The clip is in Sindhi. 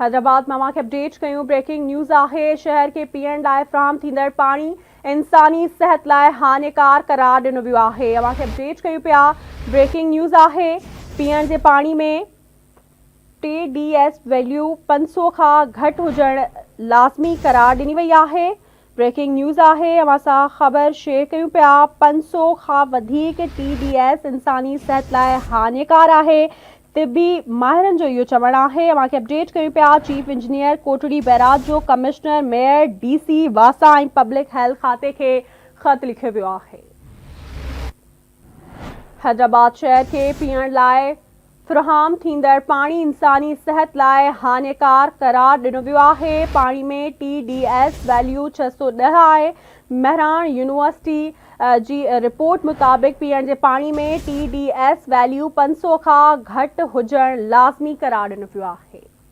حيدرآباد مان اوهان کي اپڊيٽ ڪيون بريڪنگ نيوز آهي شهر کي پيئڻ لاء فراهم ٿيندڙ پاڻي انساني صحت لاء هاڃيڪار قرار ڏنو ويو آهي اوهان کي اپڊيٽ ڪيون پيا بريڪنگ نيوز آهي پيئڻ جي پاڻي ۾ ٽي ڊي ايس ويليو 500 کان گهٽ هجڻ لازمي قرار ڏني وئي آهي بريڪنگ نيوز آهي اوهان سان خبر شيئر ڪيون پيا 500 کان وڌيڪ ٽي ڊي ايس انساني صحت لاء هاڃيڪار آهي طبي ماهرن جو اهو چوڻ آهي اوهان کي اپڊيٽ ڪيون پيا چيف انجنيئر ڪوٽڙي بئراج جو ڪمشنر ميئر ڊي سي واسا ۽ پبلڪ هيلٿ کاتي کي خط لکيو ويو آهي. حيدرآباد شهر کي پيئڻ لاء فراهم ٿيندڙ پاڻي انساني صحت لاء هاڃيڪار قرار ڏنو ويو آهي، پاڻي ۾ ٽي ڊي ايس ويليو 610 آهي، مهراڻ يونيورسٽي جي رپورٽ مطابق پيئڻ جي پاڻي ۾ ٽي ڊي ايس ويليو 500 کان گهٽ هجڻ لازمي قرار ڏنو ويو آهي.